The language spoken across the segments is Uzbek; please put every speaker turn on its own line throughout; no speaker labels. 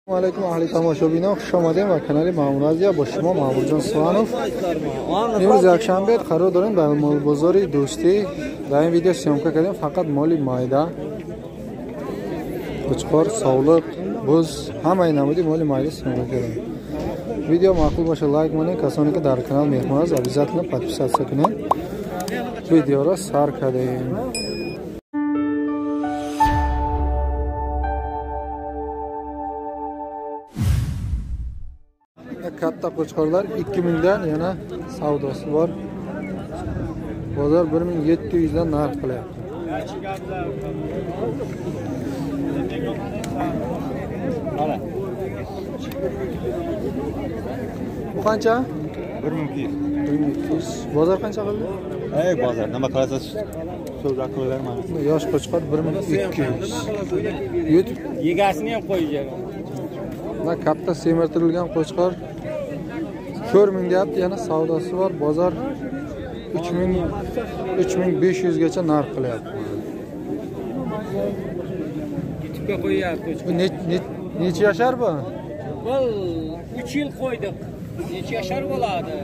Алейкум, аҳли тамошобинон, хуш омадем ба канали Маъмур Азия. Бо шумо Маъмурҷон Суванов. Имрӯз якшанбе, қарор дорем дар молбозори Дӯстӣ. Дар ин видео съёмка кардем фақат моли майда, қучқор, совлиқ, буз, ҳамаи намуди моли майда съёмка кардем. Видео маъқул боша, лайк монед. Касоне ки дар канал меҳмон аст, обязательно подписаться кунед. Видеоро сар кардем. Katta qo'chqorlar 2000 dan yana savdosi bor. Bozor 1700 dan narx qilyapti. Bu qancha?
1200.
1200. Bozor qancha qildi?
Ey bozor, nima qilasiz? So'z qilaverman.
Yosh qo'chqor 1200. YouTube
egasini ham qo'yib.
Mana katta semirtirilgan qo'chqor 4000 deyapti, yana savdosi bor. Bozor 3000 3500 gacha narx qilyapti.
YouTube'ga qo'yyapti.
Bu necha yashar bu?
Bu 3 yil qo'ydik. Necha yashar bo'ladi?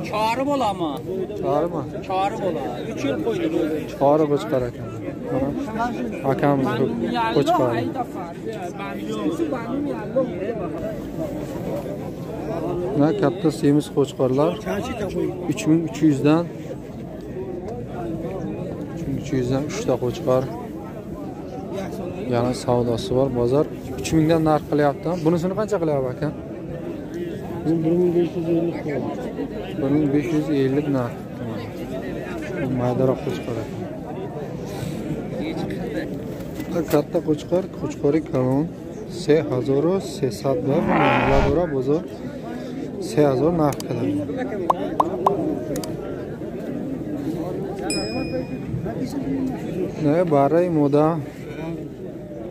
Chori bo'ladimi?
Chorimi?
Chori bo'ladi. 3 yil qo'ydik.
Chori qo'chqor ekan. Mana akamiz qo'chqor. Mana katta semiz qo'chqorlar 3300 dan 3300 dan 3 ta qo'chqor. Yana savdosi bor. Bozor 3000 dan narx qilyapti. Bunisini qancha qilyapti aka?
1550 qilyapti.
1550 narx. Bu maydaroq qo'chqor ekan. Katta qo'chqor, qo'chqori kalon 3300 da muomala dora. Bozor 3000 narx qiladi. Ne baray moda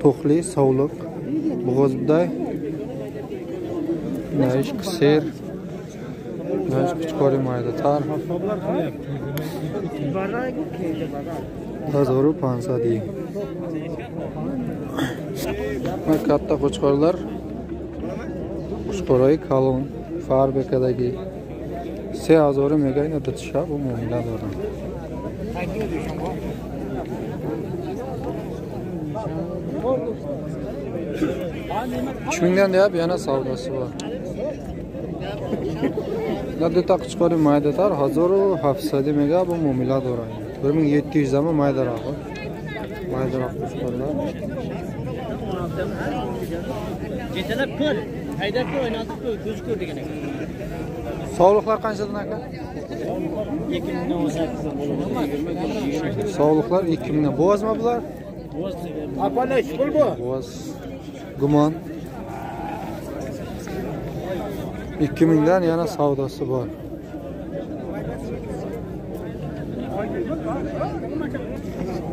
to'xli sovliq bo'g'ozday naish qisir naish qo'chqori mayda tar 1500. Mana katta qo'chqorlar, qo'chqorai kalon fabrikadagi 3000 mega ina bitisha bu muomala dora. 3000 dan deyap yana savdosi bor. Na duta qo'chqori maydatar 1700 mega bu muomala dora. 1700 dan maydaroq. Maydaroq qo'chqorlar.
Jetalab ko'r, haydab ko'r, o'ynatib ko'r, ko'z ko'r degan ekan.
Sovliqlar qanchadan aka?
2018 bo'ladi.
Sovliqlar 2000 dan. Bo'g'ozmi bular?
Apa nechi pul bu?
Bo'g'oz. Gumon. 2000 dan yana savdosi bor.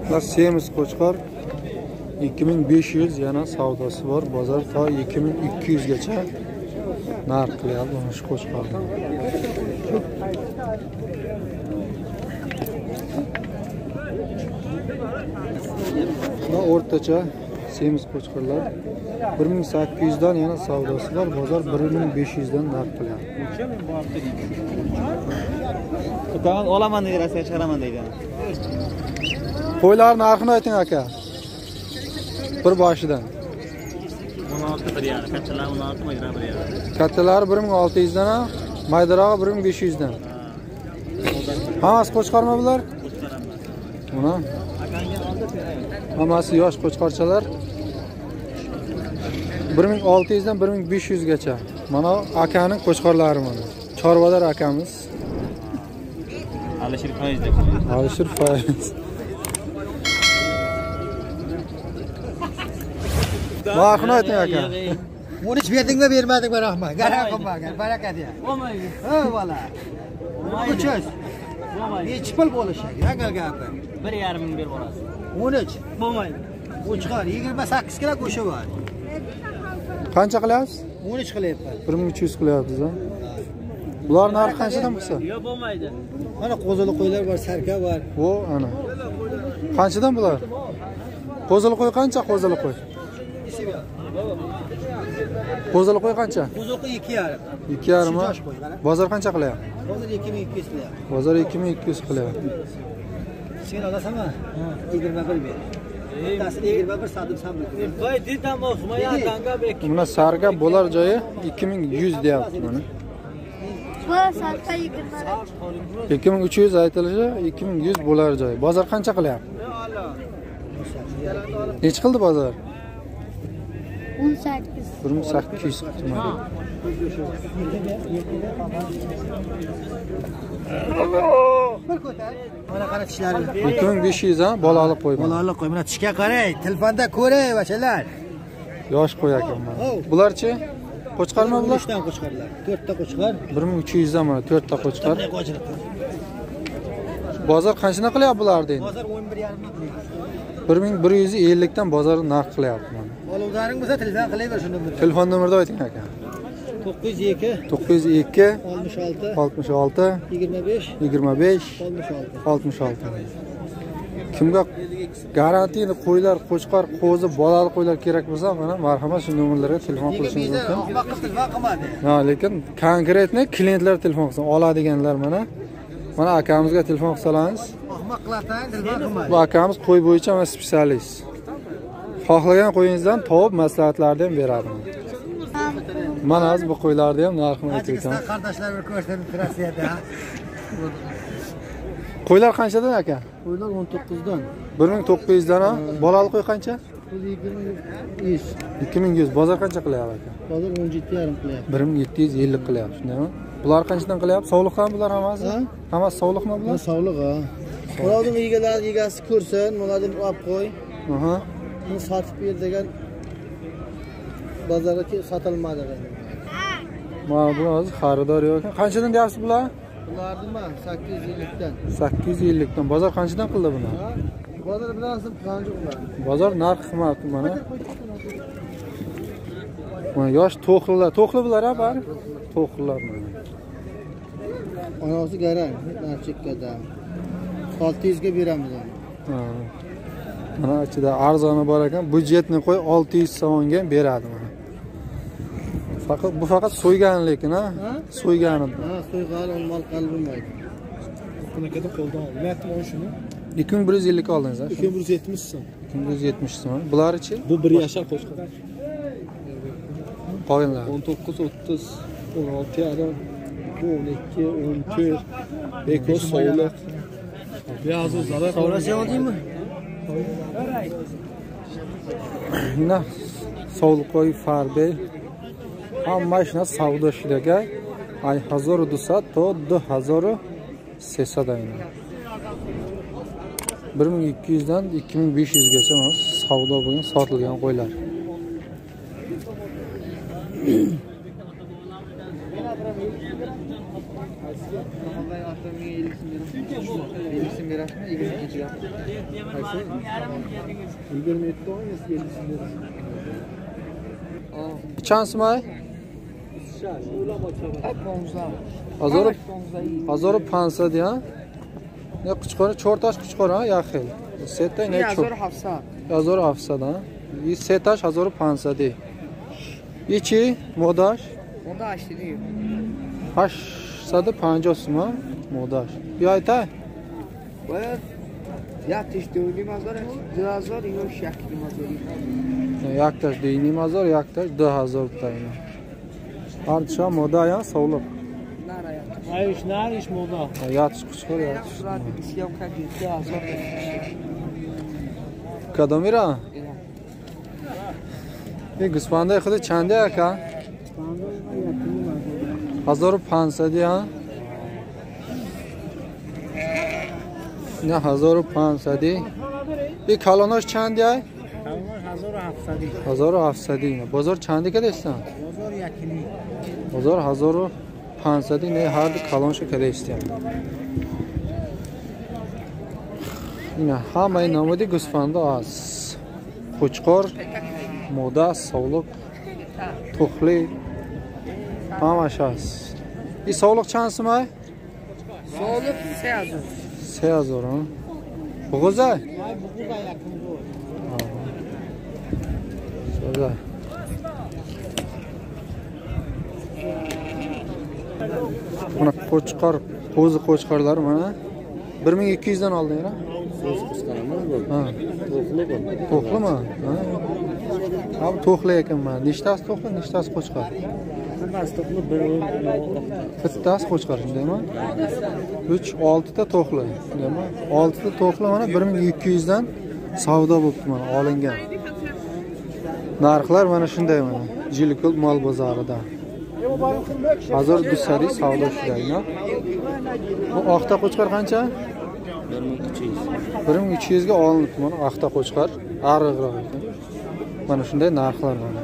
Bular semiz qo'chqor 2500 yana savdosi bor. Bozor to 2200 gacha narx qilyapti mana shu qo'chqorni. Bu o'rtacha semiz qo'chqorlar 1800 dan yana savdosi bor. Bozor 1500 dan narx qilyapti.
Tamam, olaman deydi, Rossiyaga chiqaraman deydi.
Qo'ylar narxini ayting aka. Bir boshidan.
16 bir yarim, kattalari 16 mayda bir yarim.
Kattalari 1600 dan, maydarog'i 1500 dan. Hammasi qo'chqormi bular? Mana. Hammasi yosh qo'chqorchalar. 1600 dan 1500 gacha. Mana akaning qo'chqorlari mana. Chorvador akamiz.
Alisher Fayz deb.
Alisher Fayz. Narxini ayting aka.
13 berdingmi, bermadingmi, rahmat. Garam qilmagan, baraka deya.
Bo'lmaydi.
Ha, bola. 300. Nechi pul bo'lishi? Yangal gapi.
1,5 ming berib olasiz.
13.
Bo'lmaydi.
Qo'chqor 28 kilo go'shi bor.
Qancha qilyapsiz?
13 qilyapman.
1300 qilyapsiz, ha? Bular narxi qanchadan bo'lsa?
Yo'q, bo'lmaydi.
Mana qo'zili qo'ylar bor, sarka bor.
O, ana. Qanchadan bular? Qo'zili qo'y qancha? Qo'zili qo'y. Qo'zili qo'y qancha?
Qo'zili qo'y 2,5.
2,5 mi? Bozor qancha qilyapti?
Bozor 2200 qilyapti.
Bozor 2200 qilyapti.
Sen olasanmi? 21 ber. Bittasi 21 sotib san bil.
Voy dedim Osmon tanga bek.
Buni sarga bo'lar joyi 2100 deyapti mana.
Bu sarga 20.
2300 aytilishi 2100 bo'lar joyi. Bozor qancha qilyapti? Necha qildi bozor?
18.
1800 qildi.
Mana qara tishlari.
2500 ha, bolalik qo'y.
Bolalik qo'y. Mana tishga qarang, telefonda ko'ray bachalar.
Yosh qo'y ekan mana. Bularchi? Qo'chqarmi bular?
3 ta qo'chqarlar. 4 ta qo'chqar.
1300 dan mana 4 ta qo'chqar. Bozor qanchadan qilyapti bularni endi?
Bozor 11,5 dan qilyapti.
1150 dan bozor narx qilyapti mana.
Oluvdaring bo'lsa telefon qilaver shu nomerga.
Telefon nomerini ayting aka.
902
902
66
66
25
25
66
66. Kimga garantiyli qo'ylar, qo'chqor, qo'zi, bolali qo'ylar kerak bo'lsa, mana marhamat shu nomerlarga telefon qilishingiz mumkin.
Ahmoq qilib telefon qilmadi.
Ha, lekin konkretni klientlar telefon qilsin, oladiganlar mana. Mana akamizga telefon qilsangiz,
ahmoq qilatan telefon qilmadi.
Bu akamiz qo'y bo'yicha mana spetsialist. Xohlagan qo'yingizdan topib maslahatlarni ham beradi. Mana hozir bu qo'ylarni ham narxini aytib o'taman.
Qardoshlar bir ko'rsin Rossiyada.
Qo'ylar qanchadan aka?
Qo'ylar 19 dan.
1900 dan ha? Bolali qo'y qancha?
2100.
2100. Bozor qancha qilyapti aka?
Bozor 17,5 qilyapti.
1750 qilyapti, shundaymi? Bular qanchadan qilyapti? Sovliqmi bular hammasi? Hammasi sovliqmi bular?
Sovliq ha. Ularning egalari egasi ko'rsin, ularni olib qo'y.
Aha.
Buni sotib ber degan bozorga sotilmadi.
Mana bu hozir xaridor yo'q ekan. Qanchadan deyapsiz bular?
Bularnimi? 850 dan.
850 dan. Bozor qanchadan qildi buni?
Bozor bilasizmi, qancha ular?
Bozor narxi qimmat mana. Mana yosh to'xlilar, to'xli bular ha bari? To'xlilar mana.
Onasi garang, narx chekkada. 600 ga beramiz uni.
Ha. Mana ichida arzoni bor ekan. Byudjetni qo'y 600 so'mga beradi mana. Faqat bu faqat so'ygan lekin ha? So'ygani.
Ha, so'ygani mol qilib bo'lmaydi.
Bunaqada qo'ldan oldim. Men aytdim shuni.
2150 ga oldingiz ha?
2170 so'm.
2170 so'm. Bularichi?
Bu 1 yashar qo'chqor.
Qolganlar.
19 30 16 yarim, bu 12 14. Beko sovliq. Biraz zarar.
Sovlasa oldingmi?
Ina sovliq qo'y farbe. Hamma shuna savdo shudaga ay 1200 to 2300 ayni. 1200 dan 2500 gacha mana savdo bo'lgan sotilgan qo'ylar. Чанд сумай? 1500 ya. Ne qo'chqori, 4 qo'chqori ha, як хел. Сета не 1700. 1700 ha. И сеташ 1500. И чи модаш?
Мода 800.
850 сум модаш. Биёйта?
Бояд якташ 2,5 2000 ё 1,5.
Якташ 2,5, якташ 2000 та ина. Ҳардуша мода я совлиқ.
Айш нариш мода.
Ятиш qo'chqor ятиш. Кадомира? Ин гӯсфандаи худи чанде ака? 1500 я? Не 1500. И калонош чанде ай? 1700. 1700. Бозор чанде кадестан?
Бозор 1,5.
Бозор 1500 не ҳар ду калоншо кадестиям. Ина ҳамаи намуди гӯсфандо аз қӯчқор, мода, совлуқ, тухли ҳамаш аст. И совлуқ чанд сумай?
Совлуқ 3000.
3000 а? Буғузай? Соза. Mana qo'chqor, qo'zi qo'chqorlar mana 1200 dan olding, ha?
Qo'zi qo'chqor emas bu.
Ha.
To'qli bu.
To'qlimi? Ha. Ha, bu to'qli ekan mana. Nechtasi to'qli, nechtasi qo'chqor?
Hammasi to'qli, biri
bittasi qo'chqor, shundaymi? 3 6 ta to'qli, shundaymi? 6 ta to'qli mana 1200 dan savdo bo'libdi mana olingan. Narxlar mana shunday mana Jilikul mol bozorida. Hozir dusari savdo shundaymi? Bu oqta qo'chqor qancha?
1300.
1300 ga olinibdi mana oqta qo'chqor, arig'roq ekan. Mana shunday narxlar mana.